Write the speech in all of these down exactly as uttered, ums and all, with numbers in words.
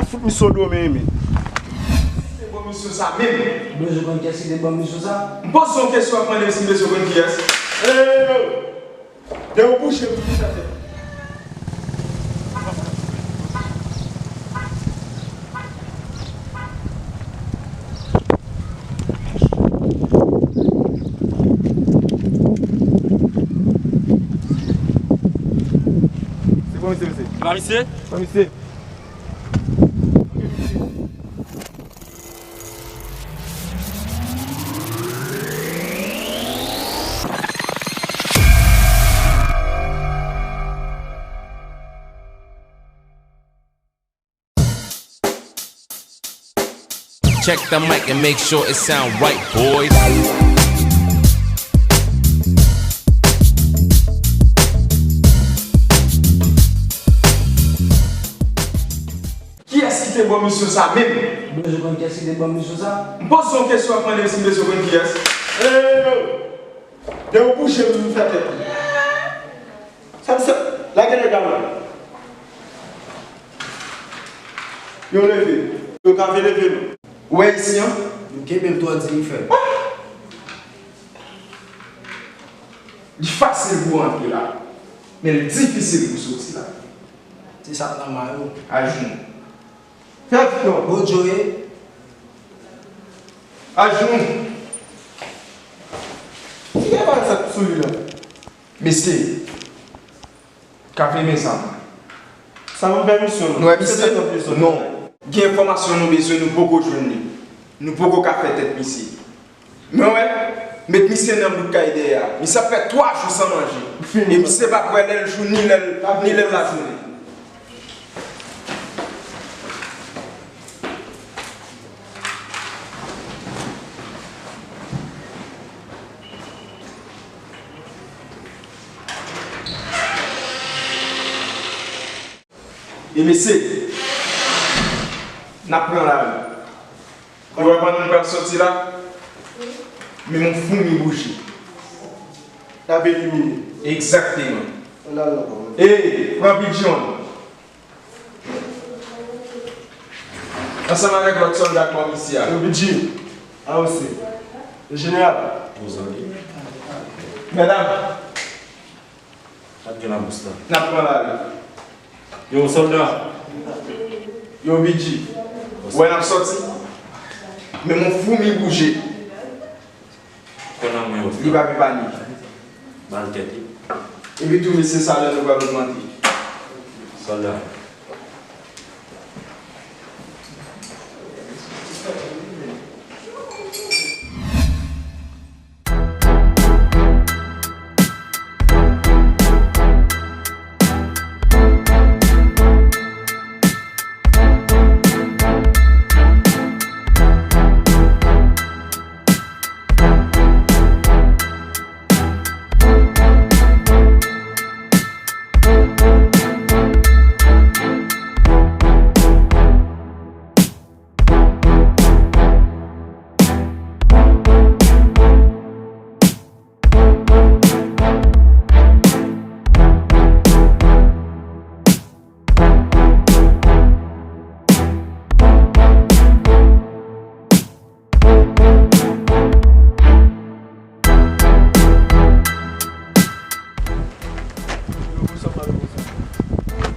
Fout misye yon domen, men. Ki te ban misyon sa menm? Ou bezwen konn kiyès ki te ban misyon sa? M poze yon kesyon, w ap mande m si m bezwen konn kiyès. Ey! Depi w bouche m, m fè tèt. Se bon, mesye, mesye. Pran misye. Pran misye. Check the mic and make sure it sound right, boys. Kiyès ki te ban misyon sa menm? Ou bezwen konn kiyès ki te ban misyon sa? M poze yon kesyon, w ap mande m si m bezwen konn kiyès. Ey! Depi w bouche m, m fè tèt ou. Sa m se, lage nèg la mwen. Yo leve. Yo ka vin leve nou. Ou wè isi an? Nou kenbe l twò di li fè. Li fasil pou antre la, men l difisil pou soti la. Se sa k nan men yo. Ajoun. Fè vit non. Bon, Joe. Ajoun. Ki gen bagay sa k sou li la? Mesye, ka fèmen sa. Sa ban m pèmisyon. Nou wè misye? Non. Gen enfòmasyon nou bezwen, nou poko jwenn li. Nou poko ka fè tèt misye. Men wè, met misye nan bout kay dèyè a. Misye ap fè twa jou san manje. E misye p ap wè lè l jou ni lè l, ni lè l lajounen. E mesye, n ap pran lari. Ou wè pandan n pral soti la, menm yon foumi bouje. N ap elimine. Egzakteman. Ann al la, papa. Ey, pran Bidjy an. Ansanm avèk lòt sòlda k bò misye a. Yo, Bidjy. Avanse. Jeneral. Medam. N ap gen labous la. N ap pran lari. Yo, sòlda. Yo, Bidjy. Ou wè n ap sòti? Menm yon foumi bouje. Kò nan men yo, frè. Li p ap epanye. Ba l tèt li. Epi tou, mesye, salè nou pral ogmante. Sòlda.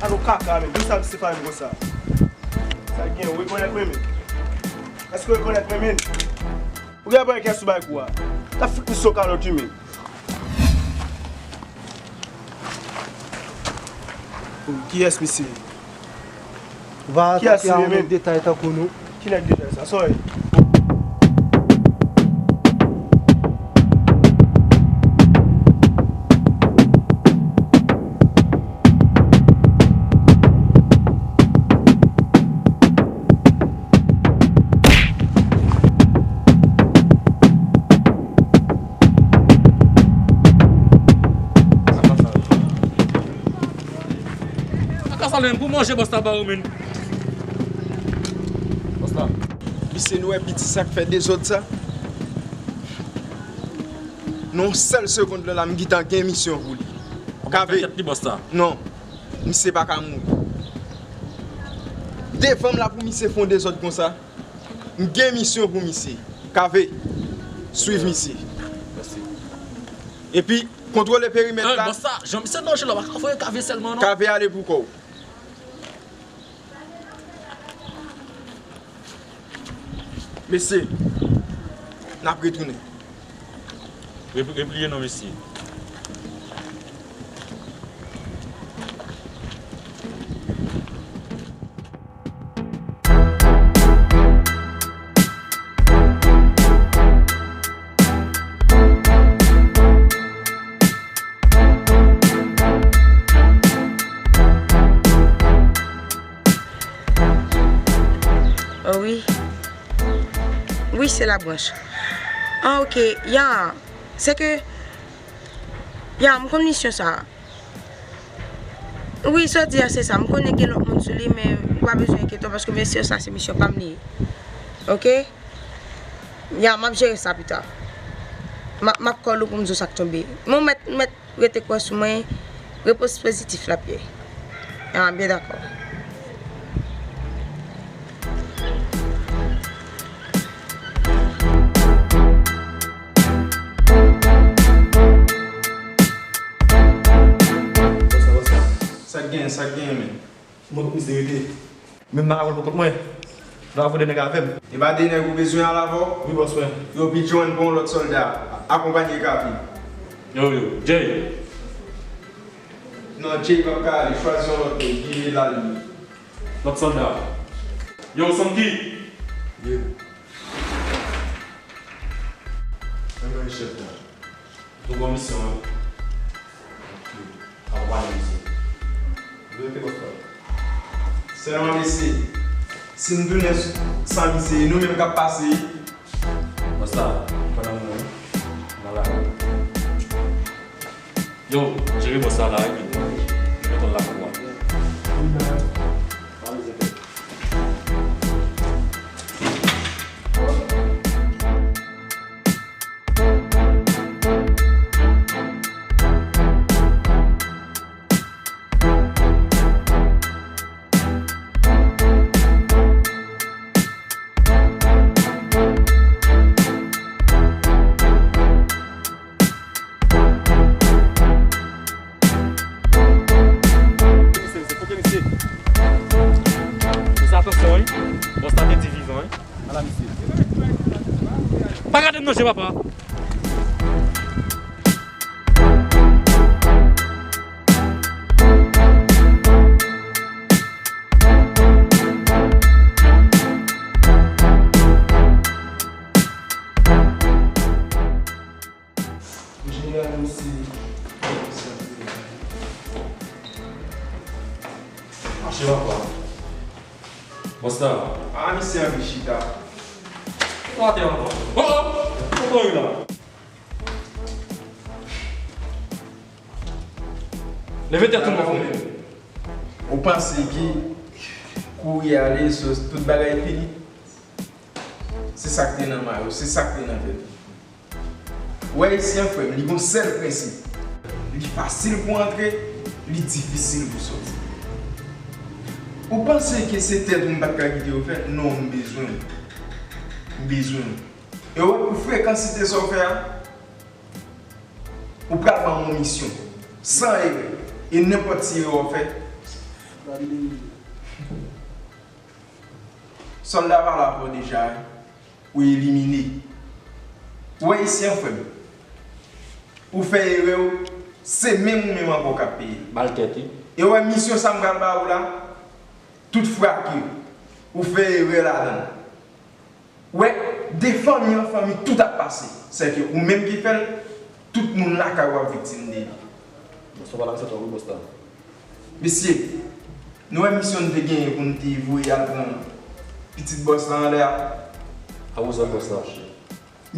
Alo kaka, men, pou sa misye fè m konsa? Sa gen, ou rekonèt mwen, men? Èske ou rekonèt mwen, men? Ou gen bagay kè sou bay kou a. T ap fout misye yon kalòt wi, men. Kiyès misye? Va atake a yon nèg detay tankou nou. Ki nèg detay sa? Sa w ye? Sa ka sa menm pou manje bòs la ba ou menm. Bòs la. Misye, nou wè piti sa k fè dezòd sa? Nan yon sèl segonn la, m gentan gen misyon pou li. Ou ka fè tèt li bòs la. Non. Misye pa ka mouri. Devan m la pou misye fè yon dezòd konsa. M gen misyon pou misye. Kave, swiv misye. Epi, kontwole perimèt la. Bòs la, jan misye danje la, w pa ka voye Kave sèlman non. Kave ale pou kò w. Mesye, n ap retounen. Repliye non mesye. Oh wi. Wi, se Labranch. Ah, ok. Ya, se ke, ya, m konn misyon sa. Wi, sa w di a, se sa. M konnen gen lòt moun sou li, men ou pa bezwen enkyete w, paske misyon sa, se misyon pa m li ye. Ok? Ya, m ap jere sa pita. M ap, m ap call ou pou m di w sa k tonbe. Men w mèt, mèt rete kwè sou mwen, repons pozitif l ap ye. Ah, byen dakò. Sa k genyen, sa k genyen, men? Mwen k misye rete. Menm nan lawòl pou kont mwen. Nan avoye de nèg avè m. E pa de nèg ou bezwen al avè w? Wi, bòs mwen. Yo, P J, ann pran yon lòt sòlda. Akonpanye Kapi. Yo, yo, Jay. Non, Jay p ap ka ale. Chwazi yon lòt nèg. Li la, li. Lòt sòlda. Yo, Sanki. Ye. Ann mande chèf la. Nou gon misyon, wi. Ok. Akonpanye misye. Rete bòs la. Sèlman mesye, si n tounen san misye, e nou menm k ap pase. Bòs la, pandan mwen, nan lari. Yo, jere bòs la la, epi nou mete l lakou a. Misye, misye, kote misye? Misye, atansyon, wi. Bòs la te di vivan, wi. Ala misye. Pa gade m nan je, papa. Jeneral, nou se. Mache papa. Bòs la. Ah, misye anvi chita. Ou atè ankò. Oh, oh! Kote w ye la? Leve tèt ou non, frè. Ou panse ke kouri ale, tout bagay fini? Se sa k te nan may ou, se sa k te nan tèt ou. Ou wè Ayisyen, frè m, li gon sèl prensip. Li fasil pou antre, li difisil pou sòti. Ou panse ke se tèt ou m pa t ka kite yo fè? Non, m bezwen w. M bezwen w. E ou wè pou frekansite sa w fè a, ou pral ban m yon misyon. San erè. E nenpòt ti erè w fè, sòlda pa la pou w deja, ou elimine. Ou wè isi an, frè m. Ou fè erè w, se menm ou menm ankò k ap peye l. Ba l tèt, wi. E ou wè misyon sa m pral ba ou la, tout frake, ou fè erè ladan l. Ou wè, de fanmi an fanmi, tout ap pase. Sèke ou menm ki fè l, tout moun lakay ou ap viktim de li. Bòs la pa la, se twòp wi, bòs la. Mesye, nou wè misyon n te genyen pou n te voye al pran pitit bòs la anlè a? A wozòt bòs la.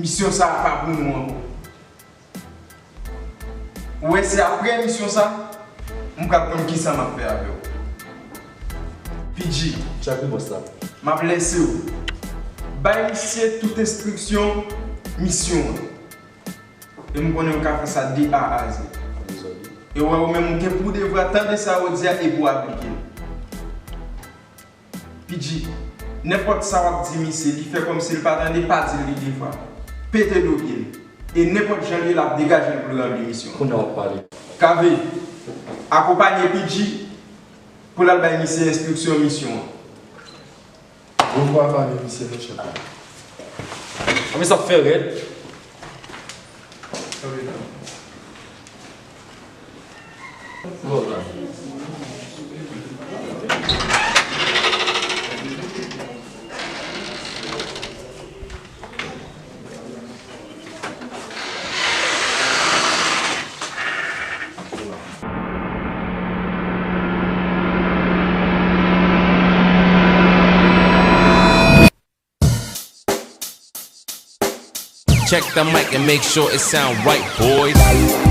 Misyon sa a pa pou nou ankò. Ou wè, se apre emisyon sa, m pral konn kisa m ap fè avè w. P J. Tchak wi, bòs la. M ap lèse w. Bay misye tout enstriksyon misyon an. E m konnen w ka fè sa de A a Z. E w wè, ou menm, ou gen pou devwa tande sa yo di a epi w aplike l. P J, nenpòt sa w ap di misye, li fè kòmsi l pa tande, pa di l li devwa. Pete do pye l. E nenpòt jan l ye, l ap degaje l pou l ranpli misyon an. Kounye a w ap pale. K V, akonpaye P J pou l al bay misye enstriksyon misyon an. Bon travay, mesye, nan chèf la. Anben, sa fè rèd. Check the mic and make sure it sound right, boys.